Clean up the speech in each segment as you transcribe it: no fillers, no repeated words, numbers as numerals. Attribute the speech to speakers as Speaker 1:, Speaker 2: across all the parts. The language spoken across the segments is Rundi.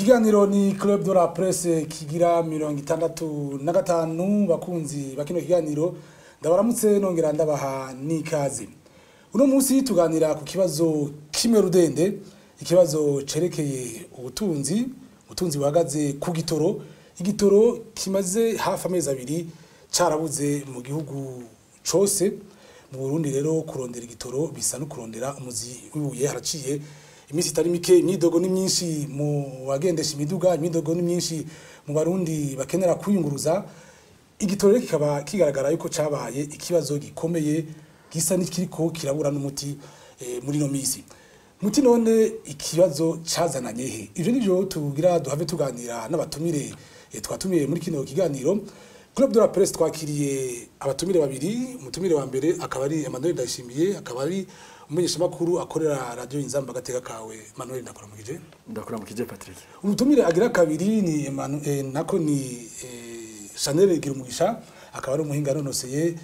Speaker 1: Ikiganiro ni Club de la Presse kigira 65. Bakunzi bakino kiganiro, ndabaramutse nongera ndabaha n'ikaze. Uno munsi tuganira ku kibazo kimwe rudende, ikibazo cerekeye ubutunzi, ubutunzi buhagaze ku gitoro. Igitoro kimaze hafi amezi 2 carabuze mu gihugu cose. Mu Burundi rero kurondera igitoro bisa no kurondera umuzi wibuye. Haraciye iminsi itari mike, imyidogo ni myinshi mu bagendesha imiduga, imyidogo ni myinshi mu Barundi bakenera kwiyunguruza. Igitoro rero kikaba kigaragara yuko cabaye ikibazo gikomeye, gisa n'ikiriko kirabura n'umuti muri no misi. Muti none ikibazo cazananye he? Ivyo nivyo tugira duhave tuganira n'abatumire twatumiye muri kino kiganiro Club de la Presse. Twakiriye abatumire babiri. Umutumire wa mbere akaba ari Emmanuel Ndayishimiye, akaba ari umumenyeshamakuru akorera Radio Inzamba Gateka kawe. Emmanuel, ndakuramukije.
Speaker 2: Ndakuramukije, Patrick.
Speaker 1: Umutumire agira kabiri ni Emmanuel, nako ni Chanel Girumugisha, akaba ari umuhinga nonoseye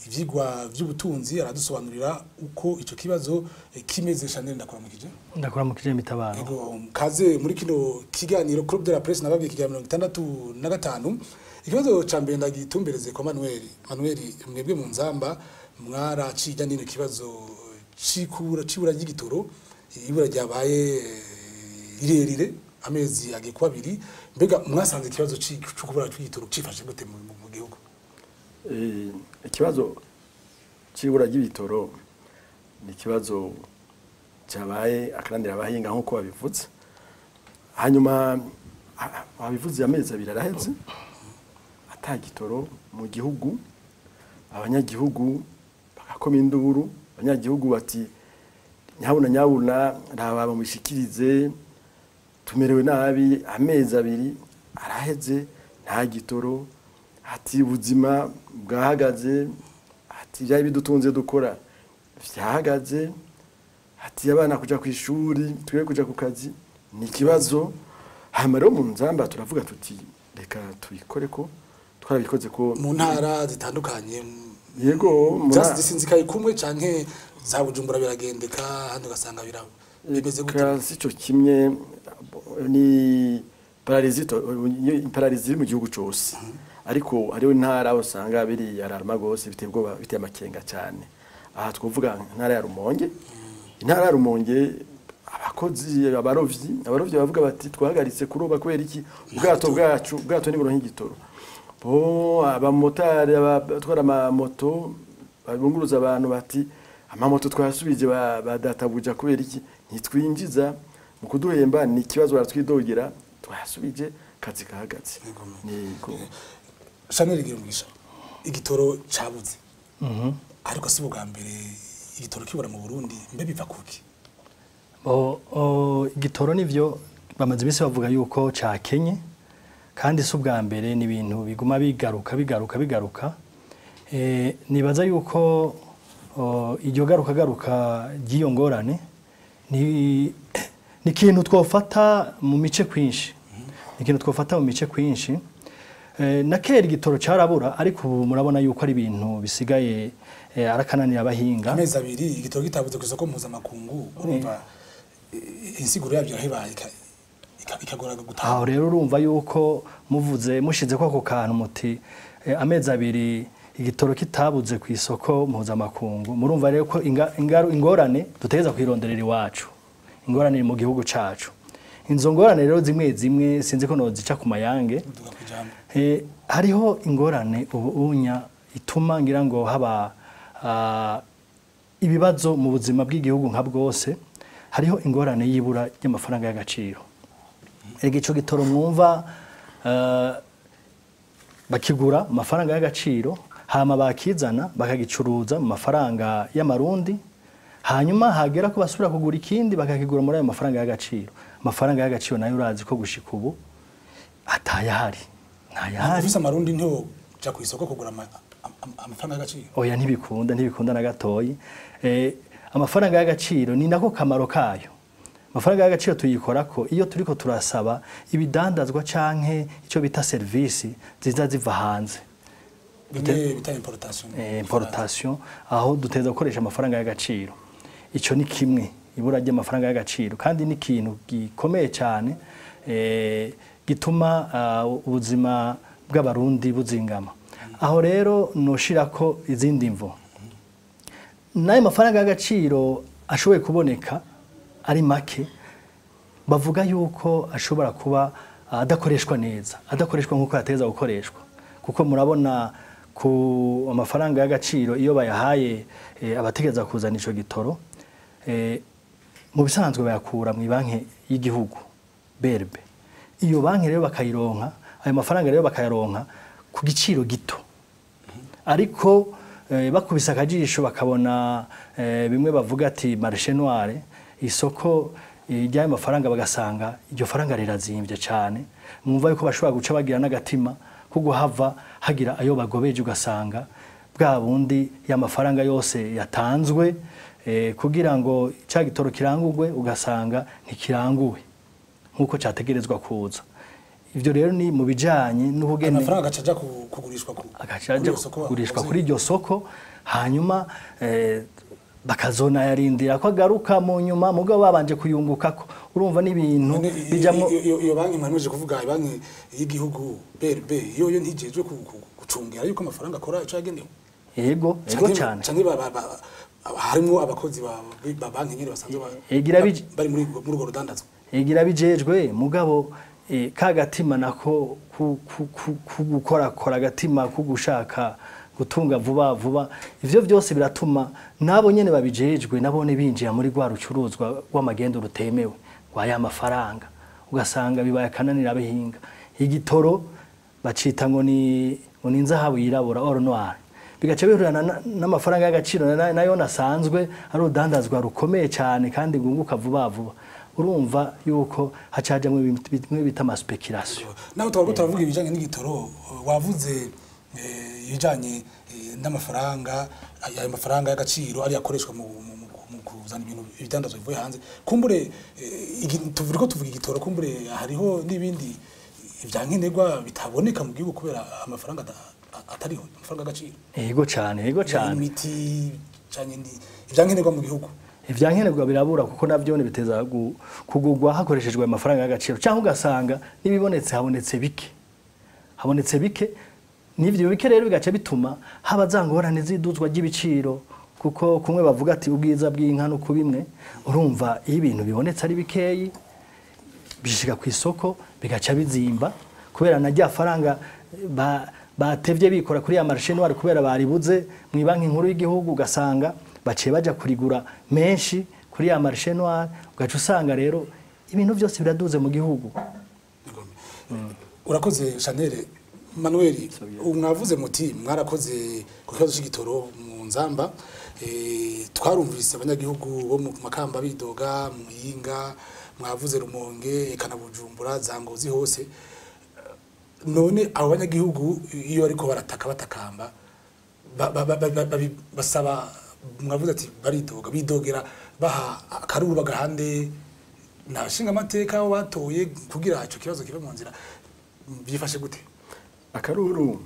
Speaker 1: ivyigwa vy'ubutunzi, aradusobanurira uko ico kibazo kimeze. Chanel, ndakuramukije.
Speaker 3: Ndakuramukije, Mitabaro.
Speaker 1: Ego, kaze muri kino kiganiro Club de la Presse. Nababwiye kiganiro 65. Ikibazo ca mbere ndagitumbereze kwa Manuel. Manuel, mwebwe mu Nzamba mwaraciye nino kibazo cikura cibura ry'igitoro, ibura ryabaye rirerire, amezi agiye kuba 2. Mbega mwasanze ikibazo c'ukubura c'igitoro cifashe gute mu gihugu?
Speaker 2: Ikibazo c'ibura ry'ibitoro ni ikibazo cyabaye akarandira abahinga nk'uko babivuze. Hanyuma babivuze, amezi 2 araheze ata gitoro mu gihugu, abanyagihugu bagakoma induru. Abanyagihugu bati: "Nyabuna, nyabuna, raba bamushikirize, tumerewe nabi, amezi 2 araheze nta gitoro." Ati: "Ubuzima bwahagaze." Ati: "Byari bidutunze dukora vyahagaze." Ati: "Abana kuja ku ishuri, twe kuja ku kazi ni ikibazo." Hama rero mu Nzamba turavuga tuti: "Reka tubikore." Ko twarabikoze ko
Speaker 1: mu ntara zitandukanye?
Speaker 2: Yego.
Speaker 1: Zose zisinzikaye kumwe canke za Bujumbura biragendeka, handi ugasanga bimeze gute?
Speaker 2: Eka, si cyo kimwe, ni paralysie, paralysie mu gihugu cose, ariko hariho intara usanga biri alarmant gose, biteye ubwoba, biteye amakenga cyane. Aha twovuga intara ya Rumonge. Intara ya Rumonge, abakozi, abarovyi bavuga bati: "Twahagaritse kuroba." Kubera iki? Ubwato bwacu, ubwato niburo nk'igitoro. Bo abamotari, abatwara amamoto babunguruza abantu bati: "Amamoto twasubije ba databuja." Kubera iki? Ntitwinjiza, mu kuduhemba ni ikibazo, baratwidogera, twasubije, kazi kahagaze. Niko.
Speaker 1: Chanel Girumugisha, igitoro cabuze, ariko si ubwa mbere igitoro kibura mu Burundi. Mbe biva kuki?
Speaker 3: Igitoro nivyo, bamaze iminsi bavuga yuko cakenye, kandi si ubwa mbere, ni ibintu biguma bigaruka, bigaruka, bigaruka. Nibaza yuko iryo garuka garuka ry'iyo ngorane ni ikintu twofata mu mice kwinshi, ni ikintu twofata mu mice kwinshi. Na kera igitoro carabura, ariko ubu murabona yuko ari ibintu bisigaye arakananira abahinga.
Speaker 1: Amezi 2 igitoro kitabuze ku isoko mpuzamakungu, urumva insiguro yabyo irahebaye, ikagora gutaha.
Speaker 3: Aho rero urumva yuko muvuze, mushize ko ako kantu muti amezi 2 igitoro kitabuze ku isoko mpuzamakungu, murumva rero ko ingorane dutegereza kuyironderera iwacu, ingorane iri mu gihugu cacu. Inzo ngorane rero zimwe zimwe sinzi ko nozica ku mayange.
Speaker 1: Duga kwijambo.
Speaker 3: Hariho ingorane ubu unya ituma ngira ngo haba ibibazo mu buzima bw'igihugu nka bwose. Hariho ingorane y'ibura ry'amafaranga y'agaciro. Erega ico gitoro mwumva bakigura amafaranga y'agaciro, hama bakizana bakagicuruza mu mafaranga y'amarundi, hanyuma hagera ko basubira kugura ikindi bakakigura muri ayo mafaranga y'agaciro. Amafaranga y'agaciro nayo urazi ko gushika ubu atayahari, ntayahari.
Speaker 1: Ufise amarundi ntiwo ja ku isoko kugura amafaranga y'agaciro?
Speaker 3: Oya, ntibikunda, ntibikunda na gatoyi. Amafaranga y'agaciro ni nako kamaro kayo. Amafaranga y'agaciro tuyikorako iyo turiko turasaba ibidandazwa canke ico bita servisi ziza ziva hanze.
Speaker 1: Bimwe bita importation.
Speaker 3: Importation, aho duteza gukoresha amafaranga y'agaciro. Ico ni kimwe, ibura ry'amafaranga y'agaciro kandi ni ikintu gikomeye cyane. gituma ubuzima bw'abarundi buzingama. Aho rero noshirako izindi mvo, n'ayo mafaranga y'agaciro ashoboye kuboneka ari make, bavuga yuko ashobora kuba adakoreshwa neza, adakoreshwa nk'uko yateza gukoreshwa, kuko murabona ku amafaranga y'agaciro iyo bayahaye abategeza kuzana ico gitoro, mu bisanzwe bayakura mu banki y'igihugu BRB. Iyo banki rero bakayironka, ayo mafaranga rero bakayaronka ku giciro gito, ariko bakubise akajisho bakabona bimwe bavuga ati marché noir, isoko ry'ayo mafaranga, bagasanga iryo faranga rirazimvye cyane. Mwumva yuko bashobora guca bagira n'agatima ko guhava hagira ayo bagobeje, ugasanga bwa bundi y'amafaranga yose yatanzwe kugira ngo cya gitoro kirangurwe, ugasanga ntikiranguwe nk'uko cyategerezwa kuza. Ivyo rero ni mu bijanye n'ubugene
Speaker 1: amafaranga agaca aja kugurishwa ku
Speaker 3: agaca aja
Speaker 1: kuri iryo soko.
Speaker 3: Kugurishwa kuri iryo soko, hanyuma bakazonayarindira ko agaruka mu nyuma, mugabo babanje kuyungukako. Urumva n'ibintu
Speaker 1: None
Speaker 3: bijamwo.
Speaker 1: Iyo banki mwameje kuvuga, banki y'igihugu BRB, yo ntijejwe gucungera yuko amafaranga akora ico yagenewe?
Speaker 3: Yego cyane.
Speaker 1: Canke harimwo abakozi ba banki nyene basanzwe bari muri urwo rudandazwa?
Speaker 3: Igira bijejwe, mugabo ka gatima nako ku gukorakora, agatima ko gushaka gutunga vuba vuba, ivyo vyose biratuma nabo nyene babijejwe nabone binjira muri rwa rucuruzwa rw'amagendo rutemewe rwa ya mafaranga, ugasanga bibaye akananira abahinga. Igitoro bacita ngo ni inzahabu yirabura, or noir, bigaca bihurana n'amafaranga y'agaciro nayo nasanzwe ari urudandazwa rukomeye cyane kandi rwunguka vuba vuba. Urumva yuko hacajamwo bimwe bita ama spéculation.
Speaker 1: Naho twariko turavuga ibijanye n'igitoro, wavuze ibijanye n'amafaranga, ayo mafaranga y'agaciro ari akoreshwa mu kuzana ibintu, ibidandazwa bivuye hanze. Kumbure tuvuriko tuvuga igitoro, kumbure hariho n'ibindi ivyankenerwa bitaboneka mu gihugu kubera amafaranga atariho, amafaranga y'agaciro.
Speaker 3: Yego cyane, yego cyane.
Speaker 1: Imiti canke ivyankenerwa mu gihugu.
Speaker 3: Ivyankenerwa birabura, kuko navyo ni biteza kugurwa hakoreshejwe amafaranga y'agaciro, cyangwa ugasanga n'ibibonetse habonetse bike, habonetse bike. N'ivyo bike rero bigaca bituma haba za ngorane z'iduzwa ry'ibiciro, kuko kumwe bavuga ati ubwiza bw'inka no kubimwe. Urumva iyo ibintu bibonetse ari bikeyi, bishika ku isoko bigaca bizimba, kubera na rya faranga batevye bikora kuri ya marché noir, kubera baribuze mu banki nkuru y'igihugu, ugasanga baciye baja kurigura menshi kuri ya marché noir, ugaca usanga rero ibintu byose biraduze mu gihugu.
Speaker 1: Urakoze Chanel. Manuel, mwavuze muti mwarakoze ku kibazo c'igitoro mu Nzamba. Twarumvise abanyagihugu bo mu Makamba bidoga, mu Muyinga, mwavuze Rumonge, eka na Bujumbura, za Ngozi hose. None abo banyagihugu iyo ariko barataka batakamba, basaba, mwavuze ati baridoga, bidogera baha akaruru bagahande nabashinga amateka abo batoye kugira ico kibazo kive mu nzira? Byifashe gute?
Speaker 2: Akaruru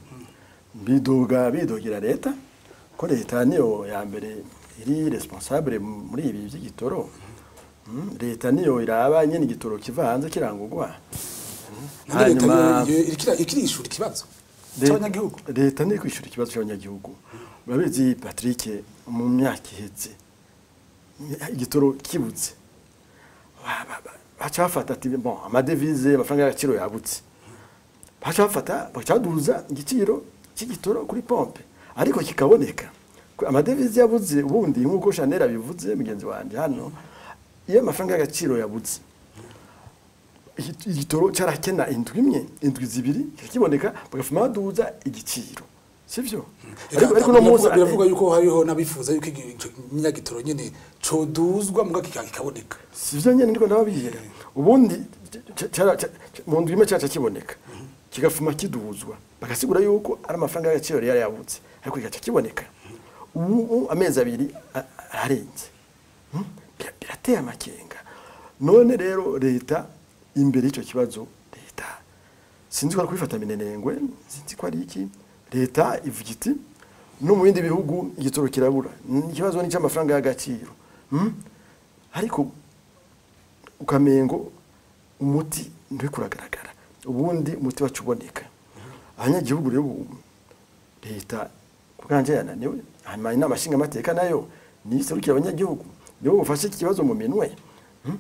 Speaker 2: bidoga, bidogera leta, ko leta niyo ya mbere iri responsable muri ibi by'igitoro. Leta niyo iraba nyene igitoro kiva hanze kirangurwa.
Speaker 1: None leta
Speaker 2: Hanyuma
Speaker 1: ikirishura ikibazo cy'abanyagihugu?
Speaker 2: Leta niyo kwishura ikibazo cy'abanyagihugu. Urabizi Patrick, mu myaka iheze igitoro kibuze, baca bafata ati bon, ama devises, amafaranga y'agaciro yabutse, baca bafata bakaduza igiciro cy'igitoro kuri pompe, ariko kikaboneka. Ama devises yabuze, ubundi nk'uko Chanel abivuze mugenzi wanje hano, iyo amafaranga y'agaciro yabuze, igitoro cyarakena indwi imwe, indwi zibiri, kikiboneka, bagafuma baduza igiciro, sivyo? Ariko no munsi
Speaker 1: Biravuga yuko hariho n'abifuza yuko ico nyagitoro nyene coduzwa muga kikaboneka.
Speaker 2: Sivyo nyene ndiko ndababwira. Ubundi mu ndwi imwe cyaca kiboneka, kigafuma kiduzwa, bagasigura yuko ari amafaranga y'agaciro yari yabuze, ariko kigaca kiboneka. Ubu amezi 2 ararenze. Birateye amakenga. None rero leta imbere y'icyo kibazo, leta sinzi ko ari kubifata minenengwe, sinzi ko ari iki, leta ivuga iti no mu bindi bihugu igitoro kirabura, ikibazo ni cy'amafaranga y'agaciro. Ariko ukamengo umuti ntibikuragaragara ubundi umuti wacu uboneka. Abanyagihugu rero leta kubwanje yananiwe, hanyuma inama nshingamateka nayo niserukira abanyagihugu nibo bufashe iki kibazo mu minwe.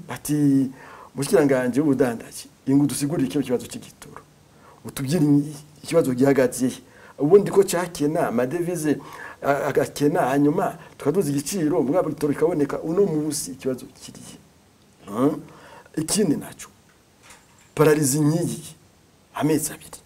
Speaker 2: Bati mushikiranganje w'ubudandaji ingu dusigurire icyo kibazo cy'igitoro, utubwire ikibazo gihagaze ubundi ko cyakena amadevize agakena, hanyuma tukaduza igiciro mugabo igitoro kikaboneka. Uno munsi ikibazo kiriye. Ikindi naco paralysie nyiyi amezi abiri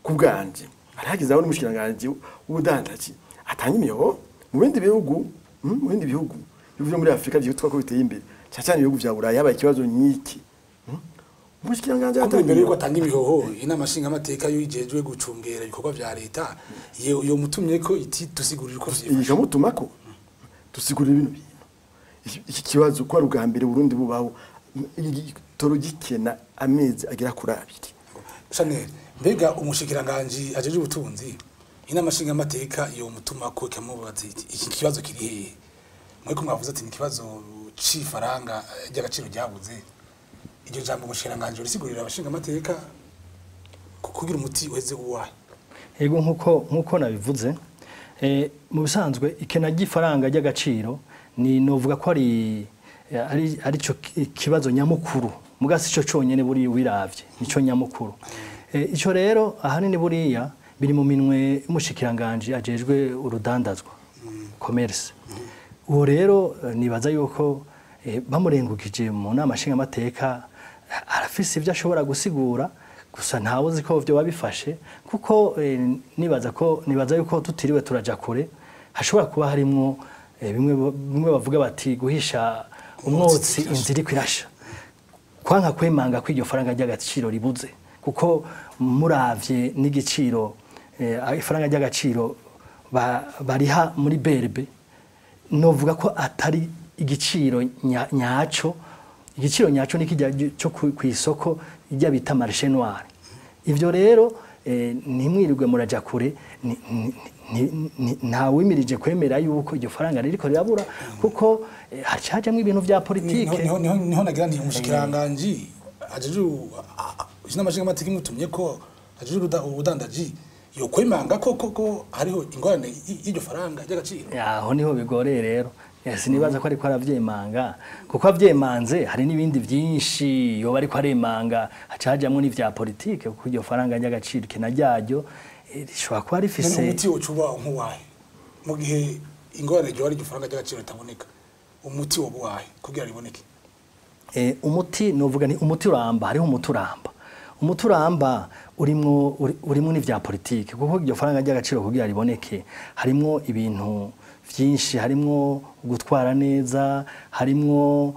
Speaker 2: kubwanje arahageze aho n'umushikiranganje w'ubudandaji atanga imihoho mu bindi bihugu, mu bindi bihugu byo muri Afrika byitwa ko biteye imbere cyane cyane ibihugu vya Burayi habaye ikibazo nyiki. Umushikiranganje
Speaker 1: atanga imbere yuko atanga imihoho, inama nshingamateka yo ijejwe gucungera ibikorwa vya leta yo mutumye ko iti dusigurira uko vyifashe,
Speaker 2: ikamutumako dusigurira ibintu bintu. Iki kibazo ko ari ubwa mbere Burundi bubaho igitoro gikena amezi agera kuri abiri.
Speaker 1: Chanel, mbega umushikiranganje ajeje ubutunzi inama nshingamateka yo mutuma ko ikamubaza iki kibazo kiri hehe? Mwe ko mwavuze ati ni ikibazo c'ifaranga ry'agaciro ryabuze, iryo jambo umushikiranganje risigurira abashingamateka kugira umuti uheze uwahe?
Speaker 3: Yego, nkuko nabivuze, mu bisanzwe ikena ry'ifaranga ry'agaciro ni novuga ko ari cyo kibazo nyamukuru, muga si cyo cyonyene buri wiravye nico nyamukuru. Ico rero ahanini buriya biri mu minwe y'umushikiranganje ajejwe urudandazwa commerce. Uwo rero nibaza yuko bamurengukije mu nama nshingamateka arafise ibyo ashobora gusigura, gusa ntawe uzi ko byo babifashe, kuko nibaza yuko tutiriwe turaja kure hashobora kuba harimwo bimwe bavuga bati guhisha umwotsi inzira ikwirasha, kwanka kwemanga kw'iryo faranga ry'agaciro ribuze, kuko muravye n'igiciro ifaranga ry'agaciro bariha muri BRB novuga ko atari igiciro nyaco. Igiciro nyaco ni kijya cyo ku isoko ijya bita marché noir. Ivyo rero ntimwirirwe muraja kure, nta wimirije kwemera yuko iryo faranga ririko rirabura, kuko hacajamwo ibintu vya politike.
Speaker 1: Niho nagira nti umushikiranganje ajeje inama nshingamateka imutumye ko ajeje ubudandaji yo kwemanga ko hariho ingorane y'iryo faranga ry'agaciro.
Speaker 3: Aho niho bigoreye rero. Sinibaza ko ariko aravyemanga, kuko avyemanze hari n'ibindi byinshi yoba ariko aremanga, hacajamwo n'ivya politike, kuko iryo faranga ry'agaciro kena ryaryo rishobora kuba rifise
Speaker 1: umuti wocuba nk'uwahe mu gihe ingorane ryo ari iryo faranga ry'agaciro ritaboneka, umuti wo buwahe kugira riboneke?
Speaker 3: Umuti novuga ni umuti uramba, hariho umuti uramba. Umuti uramba urimwo n'ivya politike, kuko iryo faranga ry'agaciro kugira riboneke harimwo ibintu vyinshi, harimwo gutwara neza, harimwo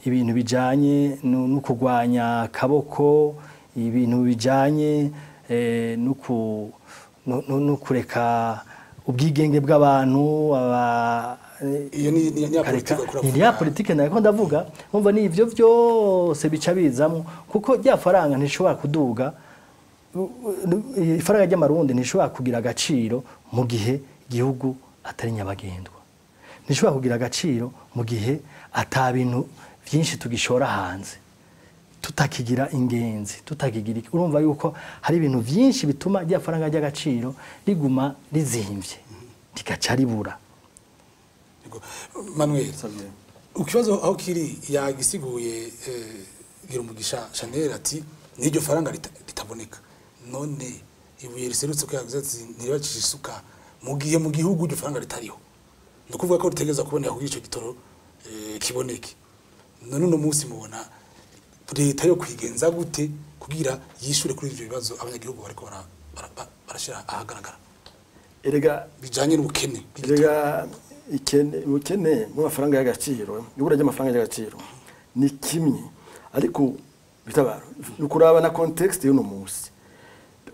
Speaker 3: ibintu bijanye no kurwanya akaboko, ibintu bijanye no kureka ubwigenge bw'abantu.
Speaker 1: Iyo ni ya politike
Speaker 3: kuravuga, ya politike nako ndavuga, umva ni ivyo vyose bica bizamwo, kuko rya faranga ntishobora kuduga, ifaranga ry'amarundi ntishobora kugira agaciro mu gihe igihugu atari nyabagendwa, ntishobora kugira agaciro mu gihe ata bintu byinshi tugishora hanze, tutakigira ingenzi, tutakigira. Urumva yuko hari ibintu byinshi bituma rya faranga ry'agaciro riguma rizimvye rikaca ribura.
Speaker 1: Manuel, ikibazo aho kiri yagisiguye Girumugisha Chanel ati n'iryo faranga ritaboneka, none ibuye riserutse ko yagize ati ntiribacisha isuka mu gihe mu gihugu iryo faranga ritariho, ni ukuvuga ko ritegereza kuboneka kugira ico gitoro kiboneke. None uno munsi mubona leta yo kwigenza gute kugira yishure kuri ivyo bibazo abanyagihugu bariko barashira ahagaragara?
Speaker 2: Erega
Speaker 1: bijanye n'ubukene,
Speaker 2: erega ubukene mu mafaranga y'agaciro, ibura ry'amafaranga y'agaciro ni kimwe, ariko bitabaro nukuraba na contexte y'uno munsi,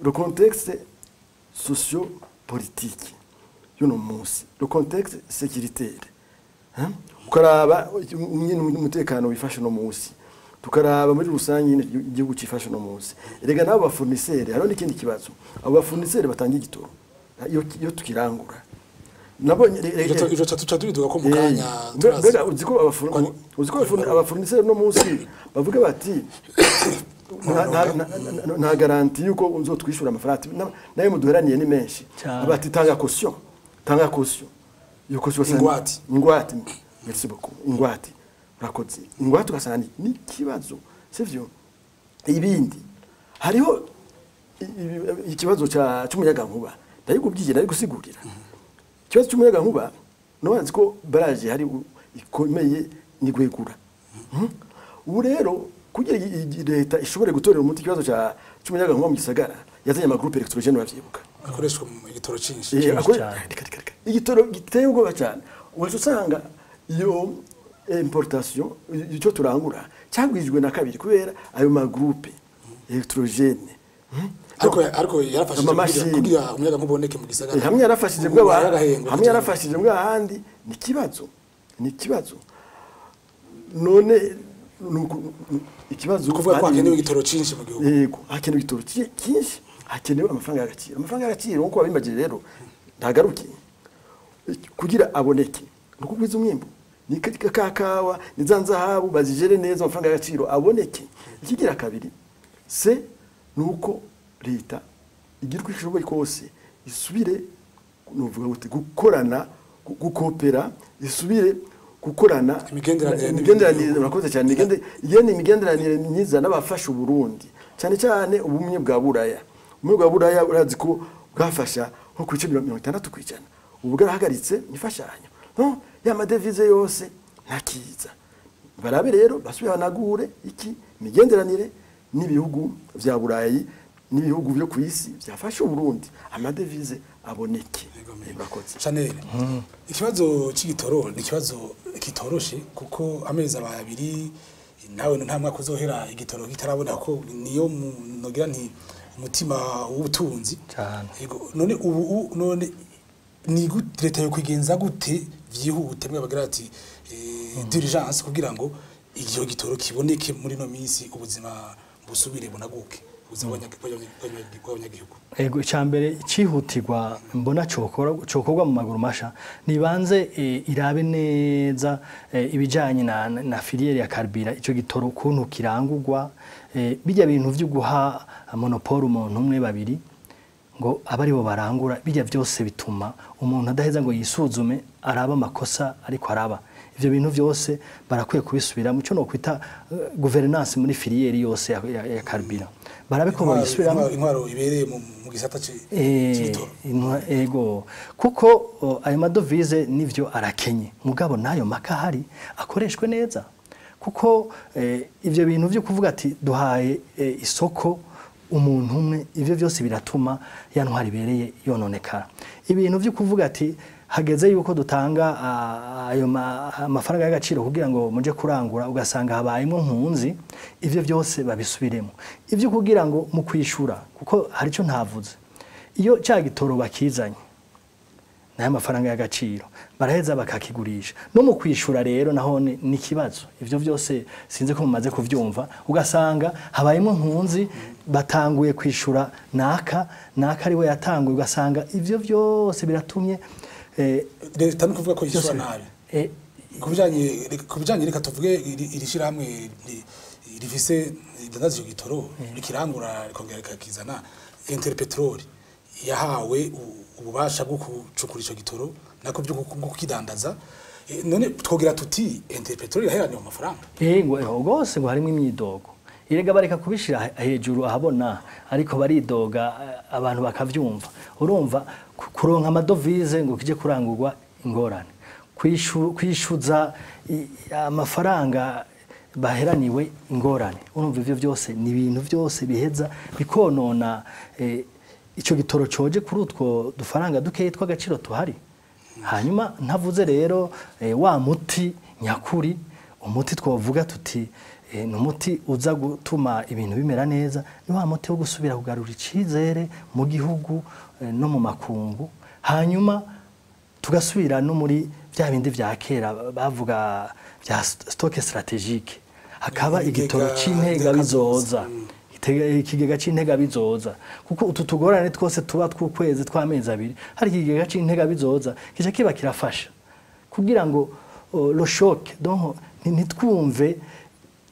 Speaker 2: le contexte socio-politique y'uno munsi, le contexte sécuritaire, ukaraba umutekano wifashe no munsi, tukaraba muri rusange igihugu cifashe no munsi. Erega nabo bafournisseur, hariho n'ikindi kibazo, abo bafournisseur batanga igitoro iyo tukirangura nabonye
Speaker 1: ivyo tuca tubiduga ko mukanya.
Speaker 2: Mbega uziko abafournisseur no munsi bavuga bati Nta garantie yuko uzotwishura amafaranga, nayo muduheraniye ni menshi. Bati tanga caution, tanga caution. Iyo caution,
Speaker 1: Ingwate.
Speaker 2: Ingwate, merci beaucoup, ingwate, urakoze. Ingwate ugasanga ni ikibazo, sivyo? Ibindi, hariho ikibazo cy'umuyagankuba. Ndabikubwiye, ndabigusigurira. Ikibazo cy'umuyagankuba, nubazi ko barrage hari ikomeye ni Gwegura. Ubu rero kugira leta ishobore gutorera umuti ikibazo cy'umuyagankuba mu gisagara, yazanye ama groupes électrogènes, bavyibuka?
Speaker 1: Akoreshwa mu igitoro cinshi.
Speaker 3: Cyane.
Speaker 2: Reka, reka, reka. Igitoro giteye ubwoba cyane. Ugaca usanga iyo importation, icyo turangura cyagwijwe na kabiri kubera ayo ma groupes électrogènes.
Speaker 1: Ariko yarafashije
Speaker 2: Amamashini.
Speaker 1: kugira umuyaga nkuboneke mu gisagara.
Speaker 2: Hamwe yarafashije,
Speaker 1: Ubu
Speaker 2: bwa
Speaker 1: yarahengwa.
Speaker 2: hamwe yarafashije, bwa ahandi ni ikibazo, ni ikibazo. None ikibazo
Speaker 1: Kuvuga ko hakenewe igitoro cinshi mu gihugu.
Speaker 2: Yego, hakenewe igitoro cyinshi, hakenewe amafaranga y'agaciro. Amafaranga y'agaciro, nkuko wabimbagije rero, ntagaruke. Kugira aboneke ni ukugwiza umwimbu, ni kakawa, ni za nzahabu bazigere neza, amafaranga y'agaciro aboneke. Ikigira kabiri se ni uko leta igira uko ishoboye kose isubire, nuvuga gute, gukorana, gukopera, isubire gukorana
Speaker 1: Imigenderanire n'ibindi
Speaker 2: imigenderanire.
Speaker 1: bihugu.
Speaker 2: Urakoze cyane. Igende imigenderanire myiza n'abafasha Uburundi, cyane cyane Ubumwe bwa Buraya. Ubumwe bwa Buraya urazi ko bwafasha nko ku bice 60%. Ubu bwarahagaritse imfashanyo, no ya ma devises yose ntakiza. Barabe rero basubire banagure iki imigenderanire n'ibihugu vya Burayi n'ibihugu byo ku isi byafasha Uburundi, ama devises aboneke. Urakoze.
Speaker 1: Chanel, ikibazo c'igitoro ni ikibazo kitoroshe, kuko amezi abaye 2, nawe nta mwaka uzohera igitoro kitarabona, ko niyo nogira nti umutima w'ubutunzi.
Speaker 3: Cyane.
Speaker 1: Yego, none ubu none ni gute leta yo kwigenza gute vyihute, mwe bagira ati d'urgence, kugira ngo igihe gitoro kiboneke muri no minsi, ubuzima busubire bunaguke, ubuzima bw'abanyagihugu?
Speaker 3: Ego, icambere cyihutirwa mbona cokora, cokorwa mu maguru masha, nibanze irabe neza ibijanye na filière ya carburant, ico gitoro ukuntu kirangurwa, bijya bintu vyo guha monopole umuntu umwe, babiri, ngo abe aribo barangura. Bijya byose bituma umuntu adaheza ngo yisuzume arabe amakosa ariko araba. Ivyo bintu byose barakwiye kubisubiramo, ico no kwita gouvernance muri filière yose ya carburant, barabe ko boyisubiramo.
Speaker 1: Intwaro ibereye mu gisata c'igitoro.
Speaker 3: Ego, kuko ayo ma devises nivyo arakenye, mugabo nayo maka hari akoreshwe neza, kuko ivyo bintu vyo kuvuga ati duhaye isoko umuntu umwe, ivyo byose biratuma ya ntwari ibereye yononekara. Ibintu vyo kuvuga ati hageze yuko dutanga ayo amafaranga y'agaciro kugira ngo muje kurangura, ugasanga habayemo nkunzi, ivyo byose babisubiremo. Ivyo kugira ngo mu kwishura, kuko hari icyo ntavuze, iyo cya gitoro bakizanye nayo amafaranga y'agaciro baraheza bakakigurisha, no mu kwishura rero naho ni ikibazo. Ivyo byose sinzi ko mumaze kuvyumva, ugasanga habayemo nkunzi, batanguye kwishura naka naka ariwe yatanguye, ugasanga ivyo byose biratumye
Speaker 1: Leta no kuvuga ko yishura
Speaker 3: byose
Speaker 1: nabi ku bijanye, reka tuvuge iri shirahamwe rifise ridandaza ico gitoro, rikirangura rikongera rikakizana, Interpetrol, yahawe ububasha bwo gucukura ico gitoro, nako bwo kukidandaza. None twogira tuti Interpetrol iraheraniye mu mafaranga?
Speaker 3: Ngo rwose ngo harimo imyidogo. Erega bareka kubishira hejuru ahabona, ariko baridoga, abantu bakavyumva. Urumva, kuronka ama devises ngo kije kurangurwa, ingorane. Kwishuza amafaranga baheraniwe, ingorane. Urumva, ivyo byose ni ibintu byose biheza bikonona ico gitoro coje kuri utwo dufaranga dukeyi tw'agaciro tuhari. Hanyuma ntavuze rero wa muti nyakuri, umuti twovuga tuti ni umuti uza gutuma ibintu bimera neza, ni wa muti wo gusubira kugarura icizere mu gihugu no mu makungu, hanyuma tugasubira no muri bya bindi vya kera bavuga bya stock stratégique, hakaba
Speaker 1: Ibigega
Speaker 3: igitoro c'intega bizoza, ikigega c'intega bizoza, kuko utu tugorane twose tuba tw'ukwezi, tw'amezi 2, hari ikigega c'intega bizoza kica kiba kirafasha kugira ngo le choc, donc ntitwumve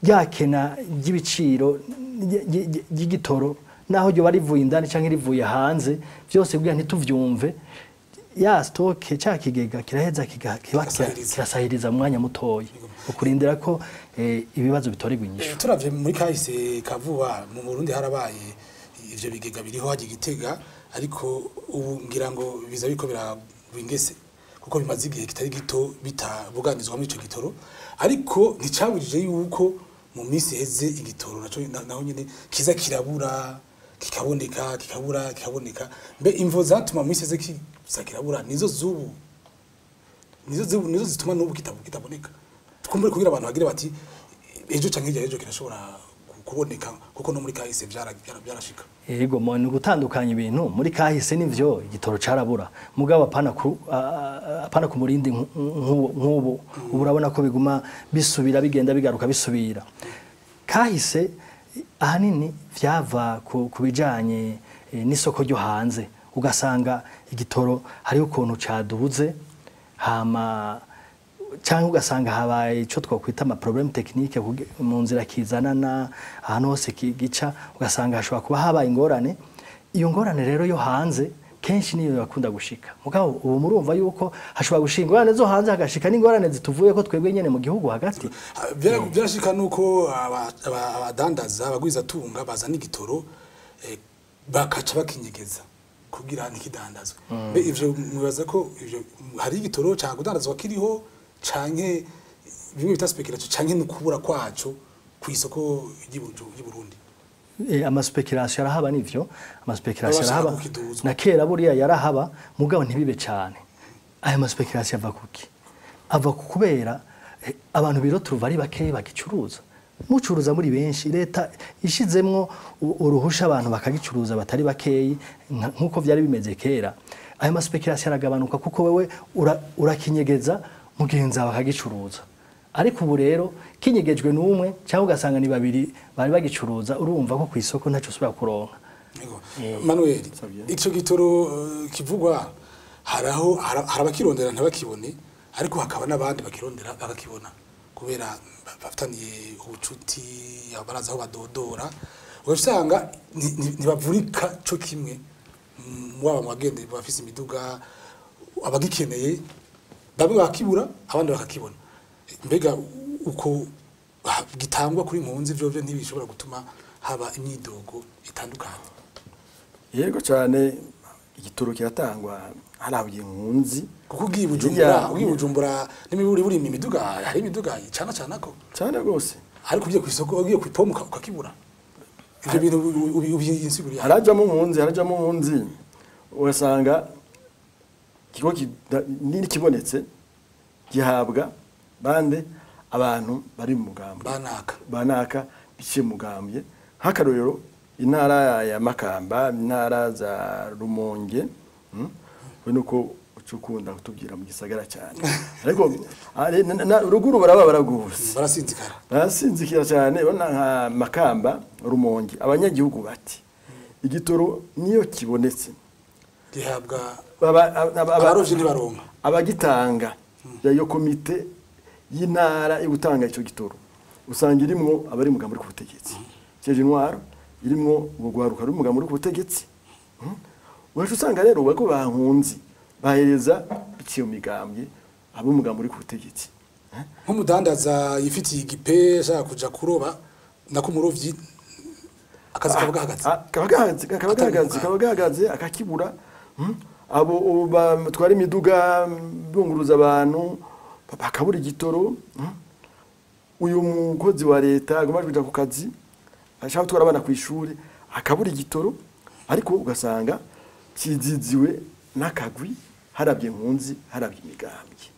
Speaker 3: ryakena ry'ibiciro. ry'igitoro naho ryo barivuye indani canke rivuye hanze byose kugira ntituvyumve ya stock ca kigega kiraheza kirasahiriza mu mwanya mutoyi ukurindira ko ibibazo bitorerwa inyishu.
Speaker 1: Turavye muri kahise kavuba mu Burundi harabaye ivyo bigega biriho haje Gitega, ariko ubu ngira ngo biza biko biragwingese kuko bimaze igihe kitari gito bitabuganizwa muri ico gitoro, ariko nticabujije yuko mu minsi heze igitoro naco naho nyene kiza kirabura kikaboneka kikabura kikaboneka. Mbe imvo zatuma mu minsi heze kiza kirabura nizo zubu nizo zituma n'ubu kitaboneka. Twumve kugira abantu bagira bati ejo canke ejo kirashobora kuboneka kuko no muri kahise byarashika.
Speaker 3: Yego mo ni gutandukanya ibintu muri kahise nivyo igitoro carabura mugabo apana ku murindi nk'ubu ubu urabona ko biguma bisubira bigenda bigaruka bisubira. Kahise ahanini vyava ku bijanye n'isoko ryo hanze, ugasanga igitoro hariho ukuntu cadubuze hama cyangwa ugasanga habaye ico twakwita ama problème technique mu nzira kizanana ahantu hose kigica, ugasanga hashobora kuba habaye ingorane. Iyo ngorane rero yo hanze kenshi niyo yakunda gushika. Mugabo ubu murumva yuko hashobora gushinga ingorane zo hanze hagashika n'ingorane zituvuye ko twebwe nyene mu gihugu hagati.
Speaker 1: Byarashika nuko abadandaza abagwiza tunga bazana igitoro bakaca bakinyegeza kugira ntikidandazwe. Mbe ivyo mubaza ko ivyo hari igitoro ca kudandazwa kiriho canke bimwe bita speculation canke nukubura kwaco ku isoko ry'Uburundi?
Speaker 3: Ama speculation yarahaba nivyo, ama speculation yarahaba na kera buriya yarahaba mugabo ntibibe cyane. Aya ma speculation ava kuki? Ava kubera abantu biroturuva ari bake bagicuruza. Mucuruza muri benshi, leta ishizemwo uruhusha abantu bakagicuruza batari bakeyi nkuko vyari bimeze kera. Aya ma speculation aragabanuka kuko wewe urakinyegeza mugenzi wawe akagicuruza. Ariko ubu rero kinyegejwe n'umwe cyangwa ugasanga ni babiri bari bagicuruza, urumva ko ku isoko ntaco usubira kuronka.
Speaker 1: Manuel, ico gitoro kivugwa haraho harabakirondera ntabakibone, ariko hakaba n'abandi bakirondera bakakibona kubera bafitaniye ubucuti, abaraza aho badodora, usanga ntibavurika co kimwe waba mu bagende bafise imiduga abagikeneye bamwe bakibura abandi bakakibona. Mbega uko gitangwa kuri mpunzi byo byo ntibishobora gutuma haba imyidogo itandukanye?
Speaker 2: Yego cyane, igitoro kiratangwa harabye impunzi
Speaker 1: kuko ugiye Bujumbura n'imiburi buri imiduga hari imiduga icana cana ko
Speaker 2: cyane gose,
Speaker 1: ariko ugiye ku isoko ugiye ku ipomu ukakibura. Ivyo bintu ubinsiguriye.
Speaker 2: Harajamo impunzi ugasanga kigo nini kibonetse gihabwa bande abantu bari mu mugambwe banaka biciye mugambye. Nk'akarorero intara ya Makamba, intara za Rumonge, we nuko ucukunda kutubwira mu gisagara cyane, ariko ruguru baraba gose barasinzikira cyane. Bona nka Makamba, Rumonge, abanyagihugu bati igitoro niyo kibonetse
Speaker 1: gihabwa abarovyi ntibaronka.
Speaker 2: Abagitanga yo komite y'intara yo gutanga ico gitoro usanga irimwo abari mugambo ku butegetsi, cyeje intwaro irimwo ubugwaruka ruri mugambo ku butegetsi. Wacu usanga rero bako bankunzi bahereza biciye migambye abo mugambo uri ku butegetsi.
Speaker 1: Nk'umudandaza yifitiye igipe ashaka kuja kuroba nako murovyi akazi kaba gahagaze akakibura. Abo batwara imiduga bunguruza abantu bakabura igitoro. Uyu mukozi wa leta agomba kuja ku kazi ashaka gutwara abana ku ishuri akabura igitoro, ariko ugasanga kiziziwe n'akagwi harabye impunzi harabye imigambye.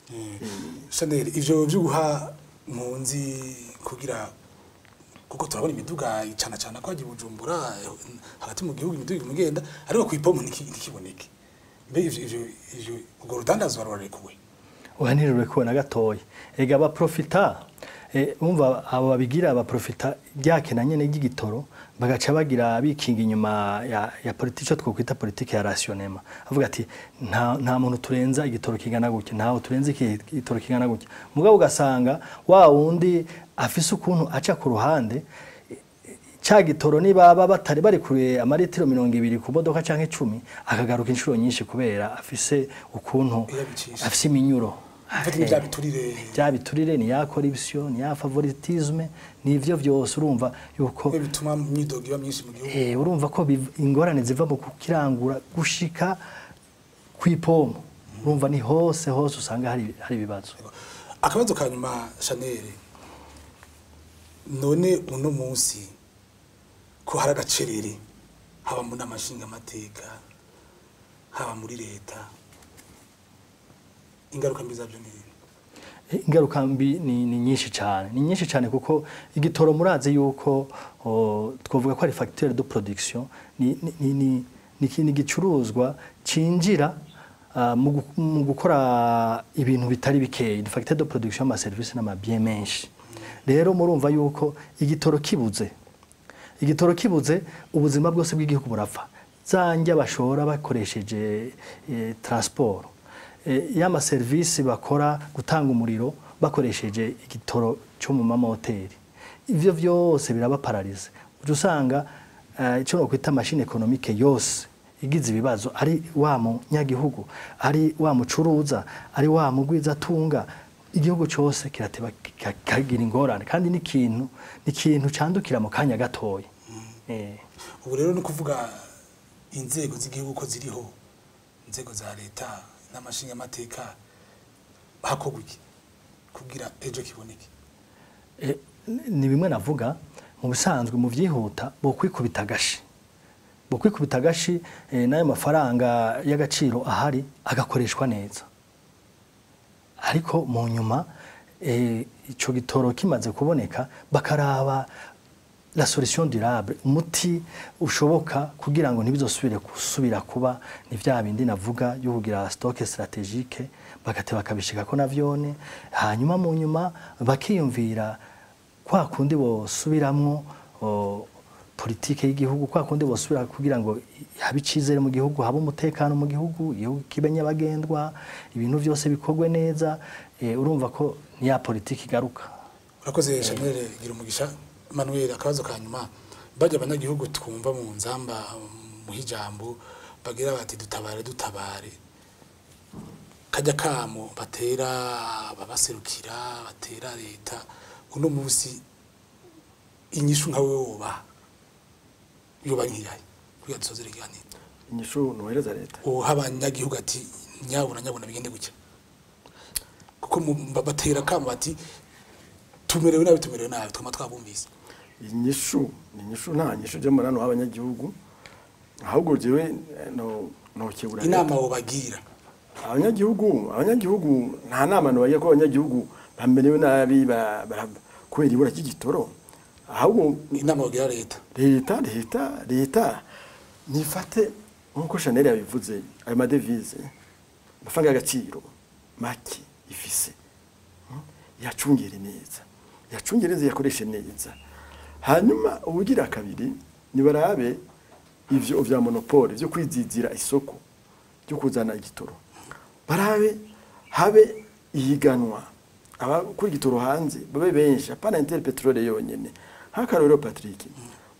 Speaker 1: Chanel, ivyo byo guha impunzi kugira kuko turabona imiduga icana cana ko hagiye Bujumbura hagati mu gihugu imiduga imugenda, ariko ku ipomu ntikiboneke. Mbe ivyo ubwo rudandazwa rurarekuwe?
Speaker 3: Oya ntirurekuwe na gatoya. Ega abaprofita umva abo babigira abaprofita ryakena nyene ry'igitoro bagaca bagira bikinga inyuma ya politike twokwita politike ya rationnement. Avuga ati nta muntu turenza igitoro kingana gutya, ntaho turenza igitoro kingana gutya. Mugabo ugasanga wa wundi afise ukuntu aca ku ruhande Ca gitoro nibaba batari bari kure amaritiro 20 ku modoka canke 10, akagaruka inshuro nyinshi kubera afise ukuntu
Speaker 1: Iyabicisha.
Speaker 3: afise iminyuro.
Speaker 1: Mfate ni bya biturire.
Speaker 3: Bya biturire, ni ya corruption, ni ya favoritisme, ni ivyo vyose. Urumva yuko
Speaker 1: bituma imyidogo iba myinshi mu gihugu.
Speaker 3: Urumva ko ingorane ziva mu kukirangura gushika kw'ipomo. Urumva ni hose hose usanga hari ibibazo.
Speaker 1: Akabazo ka nyuma, Chanel, none uno munsi ko hari agacerere, haba mu nama nshingamateka, haba muri leta, ingaruka mbi zabyo ni
Speaker 3: Ingaruka mbi ni nyinshi cyane, ni nyinshi cyane, kuko igitoro murazi yuko twavuga ko ari facteur de production, ni igicuruzwa cinjira mu gukora ibintu bitari bikeyi, ni facteur de production ama service n'ama bien menshi. Rero murumva yuko igitoro kibuze, ubuzima bwose bw'igihugu burapfa. Zanjya bashora bakoresheje transport, y'ama service bakora, gutanga umuriro bakoresheje igitoro cyo mu mamoteri, ivyo vyose biraba paralysé. Uca usanga ico nokwita machine économique yose igize ibibazo, ari wa munyagihugu, ari wa mucuruza, ari wa mugwizatunga, igihugu cyose kirateba kikagira ingorane. Kandi n'ikintu candukira mu kanya gatoya.
Speaker 1: Ubu rero ni ukuvuga inzego z'igihugu ko ziriho, inzego za leta n'amashingamateka, hakorwa iki kugira ejo kiboneke?
Speaker 3: Ni bimwe navuga mu bisanzwe, mu byihuta bo kwikubita agashi, n'ayo mafaranga y'agaciro ahari agakoreshwa neza. Ariko mu nyuma, ico gitoro kimaze kuboneka, bakaraba la solution durable, umuti ushoboka kugira ngo ntibizosubire gusubira kuba. Ni vya bindi navuga yo kugira stock stratégique, bagate bakabishika ko navyone. Hanyuma mu nyuma bakiyumvira kwa kundi bosubiramwo politike y'igihugu, kwa kundi bosubira kugira ngo habe icizere mu gihugu, habe umutekano mu gihugu, igihugu kibe nyabagendwa, ibintu vyose bikorwe neza. Urumva ko ni ya politike igaruka.
Speaker 1: Urakoze Chanel, gira umugisha. Manuel, akabazo ka nyuma, bajya abanyagihugu twumva mu nzamba mu hijambo bagira bati dutabare, dutabare, kajya kamo batera ababaserukira, batera leta, uno munsi inyishu nka wewe woba yoba nkiyaye kugira dusozere ikiganiro?
Speaker 2: Inyishu nohereza leta?
Speaker 1: Uha abanyagihugu ati nyabuna nyabuna bigende gutya, kuko batera kamo bati tumerewe nabi, tumerewe nabi, twama twabumvise.
Speaker 2: Inyishu ni inyishu, nta nyishu je mbona no abanyagihugu, ahubwo jewe no nokebura
Speaker 1: Inama wobagira?
Speaker 2: Abanyagihugu nta nama nobagira, ko abanyagihugu bamerewe nabi kubera ibura ry'igitoro. Ahubwo
Speaker 1: Inama wogira leta?
Speaker 2: Leta nifate nkuko Chanel yabivuze, ayo ma devises, amafaranga y'agaciro make ifise, yacungere neza, yacungere neza, yakoreshe neza. Hanyuma ubugira kabiri, nibarabe ivyo vya monopole vyo kwizizira isoko ryo kuzana igitoro, barabe habe ihiganwa, abakora igitoro hanze babe benshi, apana Interpetrol yonyene. Nk'akarorero, Patrick,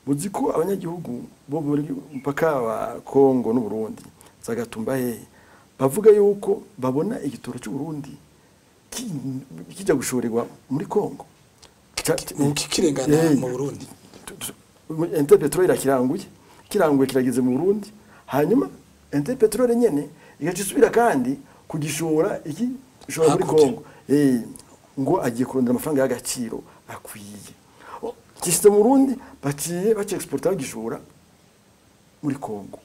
Speaker 2: muzi ko abanyagihugu bo muri mpaka wa Kongo n'Uburundi, zagatumba hehe, bavuga yuko babona igitoro cy'u Burundi kijya gushorerwa muri Kongo.
Speaker 1: Kirengana mu Burundi.
Speaker 2: Interpetrol irakiranguye, kiranguye kirageze mu Burundi, hanyuma Interpetrol nyene igaca isubira kandi kugishora, iki shora muri
Speaker 1: Hakurya.
Speaker 2: Kongo, ngo agiye kurondera amafaranga y'agaciro akwiye. Gishitse mu Burundi, baciye baca exporta bagishora muri Kongo.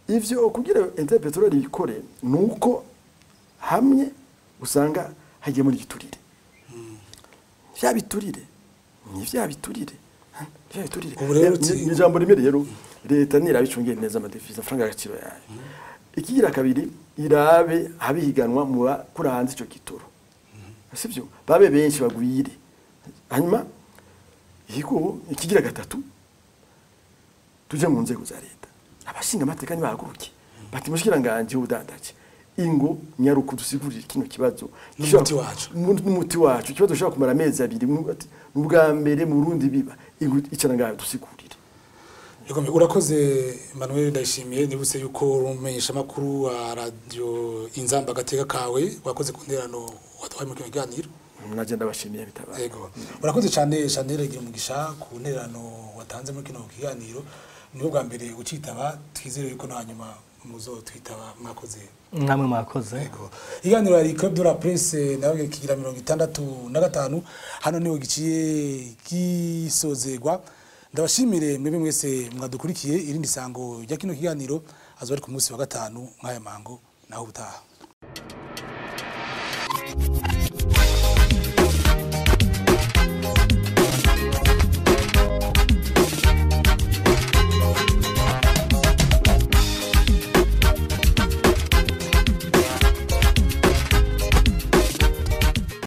Speaker 2: Ivyo kugira Interpetrol ikore nuko hamwe usanga hagiye muri giturire, vya biturire, ni vya biturire, vya biturire.
Speaker 1: Ubu rero
Speaker 2: Ni ijambo rimwe rero, leta nirabicungiye neza ama devises, amafaranga y'agaciro yayo. Ikigira kabiri, irabe abihiganwa mu bakura hanze ico gitoro, sivyo, babe benshi, bagwire. Hanyuma ihiko ikigira gatatu, tuje mu nzego za leta, abashinga amateka nibahaguruke bati mushikiranganje w'ubudandaji. Ingo nyaruko dusigurire kino kibazo
Speaker 1: N'umuti wacu.
Speaker 2: N'umuti wacu, ikibazo ushobora kumara amezi 2, n'ubwa mbere mu Burundi biba. Ingo icara ngaho dusigurire.
Speaker 1: Yego, urakoze Emmanuel Ndayishimiye. Nibutse yuko umenyesha makuru wa radio Inzamba Gateka kawe, wakoze ku nterano watwaye mu kiganiro.
Speaker 2: Naje ndabashimiye bitabara.
Speaker 1: Yego, urakoze cyane Chanel Gira Umugisha ku nterano watanze muri kino kiganiro. Niho bwa mbere ucitaba, twizere yuko no hanyuma muzotwitaba. Mwakoze.
Speaker 3: Namwe mwakoze.
Speaker 1: Yego. Iganiro yari Club de la Presse nawe kigira 65, hano niho giciye gisozegwa. Ndabashimire mwebwe mwese mwadukurikiye. Irindi sango rya kino kiganiro azoba ari ku munsi wa gatanu nk'aya mango. Naho ubutaha.